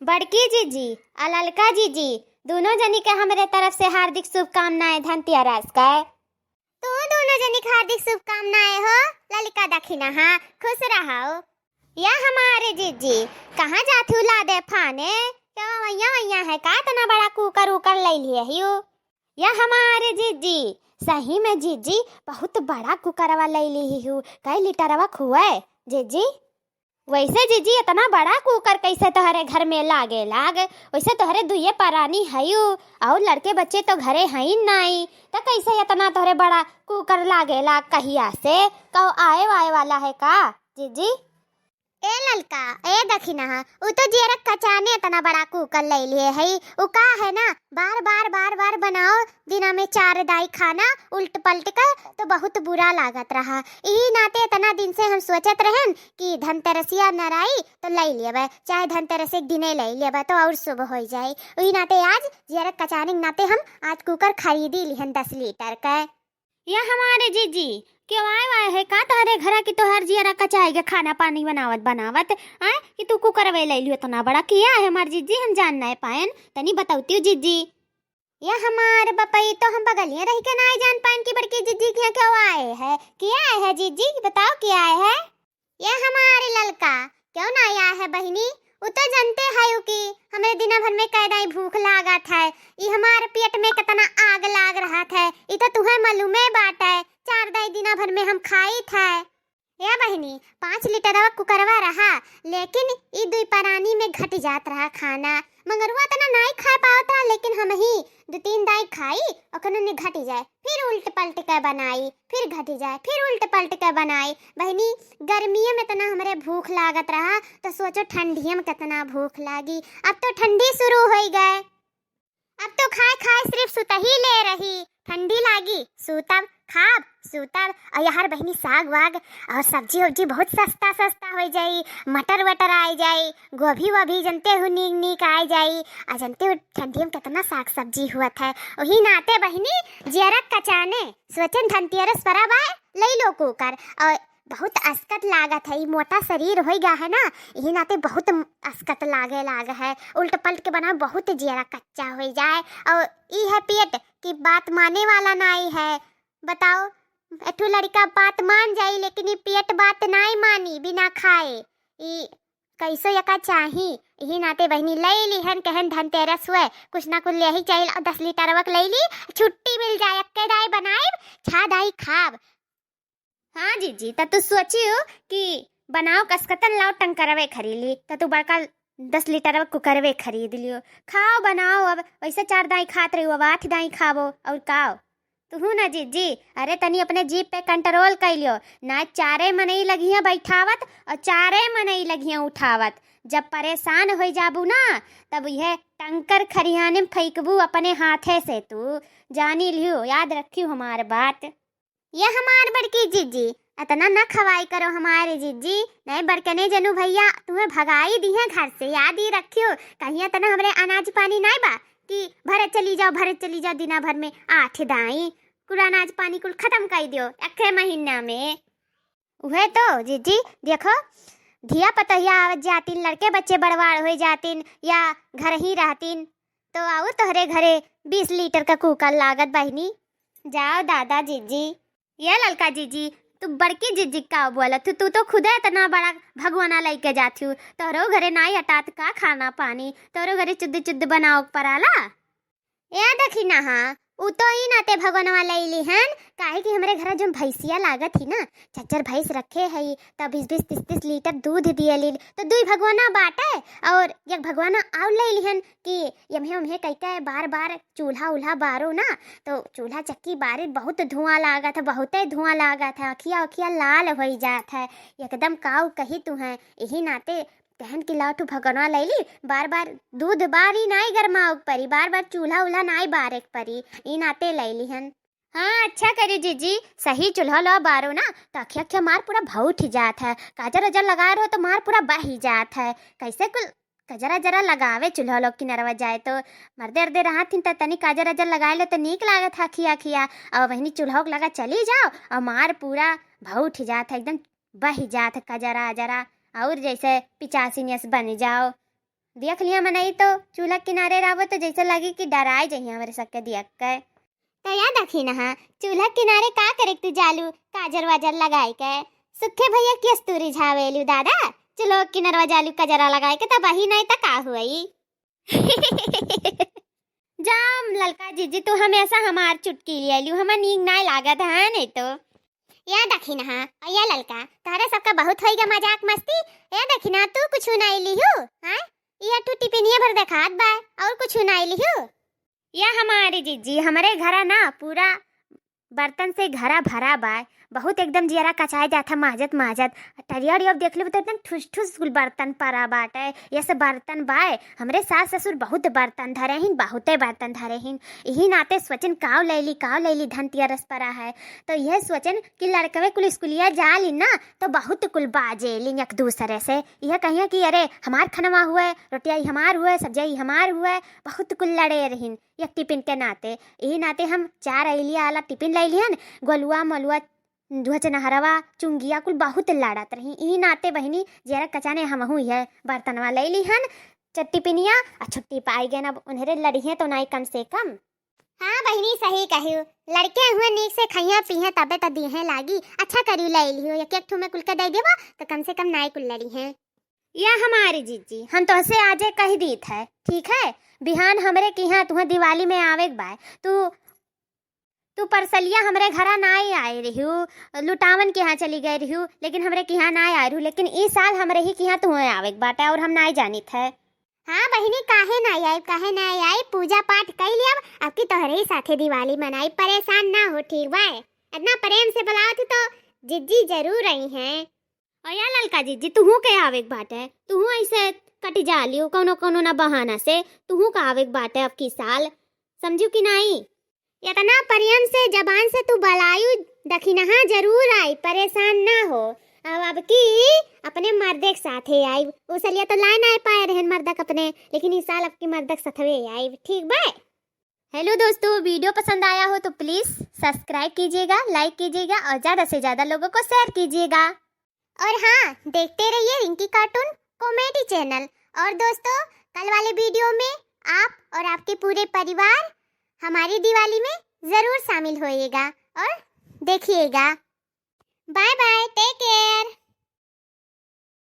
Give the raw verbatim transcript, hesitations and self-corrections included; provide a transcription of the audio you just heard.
बड़की जीजी आ ललका जीजी, दुनो जनी के हमरे तरफ से हार्दिक शुभकामनाएं धनतेरस के। तू दुनो जनी के हार्दिक शुभकामनाएं हो, ललका दखिनहा, खुश रहो। या हमारे जीजी, कहाँ जात हू लादे फाने? क्या वैया वैया है का, इतना बड़ा कुकर उकर ले लिए हियो? या हमारे जीजी, सही में जीजी, बहुत बड़ा कुकरवा ले ली हू, कई लीटरवा खुए जीजी? वैसे जीजी, इतना बड़ा कुकर कैसे तोहरे घर में लागे लाग? वैसे तोहरे दुइये परानी हयू, और लड़के बच्चे तो घरे हईन नाई, त कैसे इतना तोहरे बड़ा कुकर लागे लाग? कहिया से कहो आए वाए वाला है का जीजी? ए ललका, ए दखिनहा, उ तो जियरा कचाने इतना बड़ा कुकर ले लिए है। उ का है ना, बार बार बार बार बनाओ, दिना में चार दाई खाना उल्ट पलट के, तो बहुत बुरा लागत रहा। यही नाते इतना दिन से हम सोचत रहन कि धनतेरसिया नराई तो ले लेबे, चाहे धनतेरस एक दिने ले लेबे तो और शुभ हो जाए। वही नाते आज जियरा कचाने के नाते हम आज कुकर खरीदी लिहन दस लीटर के। या हमारे जीजी, क्यों आए वाए है का तोहरे घरा की तोहर जियरा कचाए के खाना पानी बनावत बनावत, आए कि तू कुकरवे ले लियो इतना बड़ा? किया है हमार जीजी, हम जान नहीं पाएन, तनी बतौती जीजी। या हमार बपई, तो हम बगलिए रह के नहीं जान पाएन कि बड़की जीजी के यहाँ क्यों आए है। किया है जीजी, बताओ किया है? ये हमारे ललका, क्यों ना आया है बहिनी? उ तो जानते है कि हमरे दिना भर में कै दाई भूख लागत है, ई हमारे पेट में कितना आग लाग रहत है, ई तो तुहे मालूमे बात है। चार दाई दिना भर में हम खाइत है। या बहिनी, पाँच लीटरवा कुकरवा रहा, लेकिन ई दुई परानी में घट जात रहा खाना। मंगरुआ इतना नाई खाए पावत रहा, लेकिन हम ही दो तीन दाई खाई, ओकने घट जाए, फिर उल्ट पलट के बनाई, फिर घट जाए, फिर उल्ट पलट के बनाई। बहिनी, गर्मियों में इतना हमरे भूख लागत रहा, तो सोचो ठंडियों में कितना भूख लागी। अब तो ठंडी शुरू हो गए, अब तो खाए खाए सिर्फ सुतही ले रही। ठंडी लागी, सूतब, खाब, सूतब। और यार बहिनी, साग वाग और सब्जी उब्जी बहुत सस्ता सस्ता हो जाई, मटर वटर आ जाई, गोभी वोभी जनते हो नीक नीक आ जाई। और जनते हो ठंडी में कितना साग सब्जी हुआ था। वही नाते बहिनी, जियरा कचाने सोचन धनतेरस परब आए, ले लो कुकर। और बहुत अस्कत लागत है, ई मोटा शरीर हो गया है ना, यही नाते बहुत अस्कत लागे लाग है। उल्ट पलट के बनाओ, बहुत जियरा कच्चा हो जाए। और ई है पेट कि बात माने वाला नाई है। बताओ, एठू लड़का बात मान जाई, लेकिन ई पेट बात नाई मानी बिना खाए। ई कैसो यका चाही। यही नाते बहिनी ले लिहन, कहन धनतेरस हुए, कुछ ना कुछ ले ही चाहिए। और दस लीटर वक ले ली, छुट्टी मिल जाए, अक्के दाई बनाइब, छा दाई खाब। हाँ जीजी, त तू सोचियो कि बनाओ कसकतन लाओ टंकरवे खरीली, त तू बड़का दस लीटर कुकरवे खरीद लियो, खाओ बनाओ। अब वैसे चार दाई खात रही, अब आठ दाई खाबो और काओ। तुहू ना जीजी, अरे तनी अपने जीभ पे कंट्रोल कर लियो, ना चारे मनई लगिया बैठावत और चारे मनई लगिया उठावत। जब परेशान हो जाबू ना, तब यह टंकर खरियाने में फेंकबू अपने हाथे से। तू जानी लियो, याद रखियो हमार बात। ये हमार बड़की जीजी, इतना न खवाई करो हमारे जीजी, नहीं बड़कने जनू भैया तुम्हें भगाई दिहे घर से। याद ही रखियो, कहीं इतना हमरे अनाज पानी नहीं बा कि भरे चली जाओ, भरे चली जाओ, दिना भर में आठ दाई कुल अनाज पानी कुल खत्म कर दियो एक महीना में। उहे तो जीजी, देखो, धिया पतोहिया आवत जातिन, लड़के बच्चे बड़वाड़ हो जातिन या घर ही रहतिन, तो आऊ तोहरे घरे बीस लीटर का कुकर लागत बहिनी। जाओ दादा जीजी। ये ललका जीजी, तू बड़की जीजी का बोलत हू? तू तो खुदे इतना बड़ा भगवाना लेके जात हू, तोहरो घरे नाई अटात का खाना पानी, तोहरो घरे चुद्ध चुद्ध बनाओ के पराला। ए देखी ना, हाँ, उ तो ई नाते भगवानवा लैली हन, काहे कि हमरे घरा जो भैंसिया लागत ही ना, चार चार भैंस रखे हई, त बीस बीस तीस तीस लीटर दूध दिएली, तो दुई भगवाना बाटे और एक भगवाना और लैली हन कि यम्हे उम्हे कइके बार बार चूल्हा उल्हा बारो ना, तो चूल्हा चक्की बारे बहुत धुआं लागत है, बहुते धुआं लागत है, अखिया उखिया लाल होई जात है, एकदम काऊ कही तू है। यही नाते कहन कि लाओ तू भगवानवा लैली, बार बार दूध बारी नाई गरमाओ के परी, बार बार चूल्हा उल्हा नाई बारे के परी, ई नाते लैली हन। हाँ, अच्छा करी जीजी, सही चूल्हा लो बारो ना, तो अखिया अखिया मार पूरा भौठ जात है, काजर अजर लगा रहो तो मार पूरा बही जात है। कैसे कुल कजरा जरा लगावे चूल्हा लोग किनरवा जाए तो, मर्दे अर्दे रहत हिन त तनी काजर अजर लगाए लो तो नीक लागत है अखिया अखिया। और वहनी चूल्हा लगा चली जाओ और मार पूरा भौठ जात है, एकदम बही जात है कजरा अजरा, और जैसे पिचासी नियस बन जाओ। देख लिया मनई तो चूल्हा किनारे रहबो तो जैसे लगी कि डराए जइहे हमरे सबके देख के। तो या दखिनहा, चूल्हा किनारे का करे तू जालू काजर वाजर लगाए के? सुखे भैया किस तू रिझावेलू दादा, चूल्हा किनरवा जालू कजरा लगाए के, तब वही नहीं तो का हुई। जाम ललका जीजी, तू हमेशा हमार चुटकी लियालू, हमार नीक नाय लागत है नहीं तो। या दखिनहा, और या ललका, तोहरे सबका बहुत होइगा मजाक मस्ती। या दखिनहा, तू कुछ नाय लिहू, हाँ? या ठू टिपिनिया भर देखात बा, और कुछ नाय लिहू। या हमारी जीजी, हमरे घरा ना पूरा बर्तन से घरा भरा बा, बहुत एकदम जियरा कचाए जात है माजत माजत। टरिया उरिया देख लेबे तो एकदम ठुस ठुस कुल बर्तन परा बाटे। ये सब बर्तन बाय, हमरे सास ससुर बहुत बर्तन धरे हिन, बहुते बर्तन धरे हिन। यही नाते सोचन काव लैली, काव लैली, धनतेरस परा है। तो यह सोचन कि लड़कवे कुल स्कूलिया जा ली ना तो बहुत कुल बाजे ली एक दूसरे से। यह कहिए कि अरे हमार खनवा हुए, रोटिया ही हमार हुए, सब्जिया ही हमार हुए, बहुत कुल लड़े रहिन एक टिफिन के नाते। यही नाते हम चार अइलिया वाला टिफिन लैलिहन, गोलुआ, मलुआ, धुआचनहरवा, चुंगिया कुल बहुत लड़त रही। ई नाते बहिनी जेरा कचाने हमहू यह बर्तनवा लैलिहन, च-, टिफिनिया, आ छुट्टी पाई गए ना, उन्हें लड़िहे तो नाई कम से कम। हाँ बहिनी, सही कहियो, लड़के हुए नीक से खइया पीहे तबे तो दीहे लागी। अच्छा करियो लैलियो, एक एक ठू में कुल के दे देबो तो कम से कम नाई कुल लड़िहे। या हमारी जीजी, हम तोहसे आजे कह दीत है, ठीक है? बिहान हमरे किहाँ तुहे दिवाली में आवे के बाय। तू, तू परसलिया हमरे घरा नाई आए रहियो, लुटावन के यहाँ चली गए रहियो, लेकिन हमरे किहाँ नाई आए रहियो। लेकिन ई साल हमरे ही किहाँ तुहे आवे के बाटे और हम नाई जानित है। हाँ बहिनी, काहे नाई आइब, काहे नाई आइब? पूजा पाठ कई लियब, अब की तोहरे ही साथे दिवाली मनाई, परेशान ना हो, ठीक बाय? इतना प्रेम से बुलावत ही तो जीजी जरूर आई हैं। और या ललका जीजी, तुहू के आवे के बाटे, तुहू ऐसे कटि जालियो कौनो कौनो ना बहाना से, तुहू का आवे के बाटे अब की साल, समझू कि नाई? इतना प्रेम से जबान से तू बलायू, दखिनहा जरूर आई, परेशान ना हो। अब, अब की अपने मर्दे के साथे आई, उसलिए तो लाइन आए पाए रहन मर्दक अपने, लेकिन इस साल अब की मर्दक सथवे आई, ठीक बाय? हेलो दोस्तों, वीडियो पसंद आया हो तो प्लीज सब्सक्राइब कीजिएगा, लाइक कीजिएगा और ज़्यादा से ज़्यादा लोगों को शेयर कीजिएगा। और हाँ, देखते रहिए रिंकी कार्टून कॉमेडी चैनल। और दोस्तों, कल वाले वीडियो में आप और आपके पूरे परिवार हमारी दिवाली में ज़रूर शामिल होइएगा और देखिएगा। Bye bye, take care.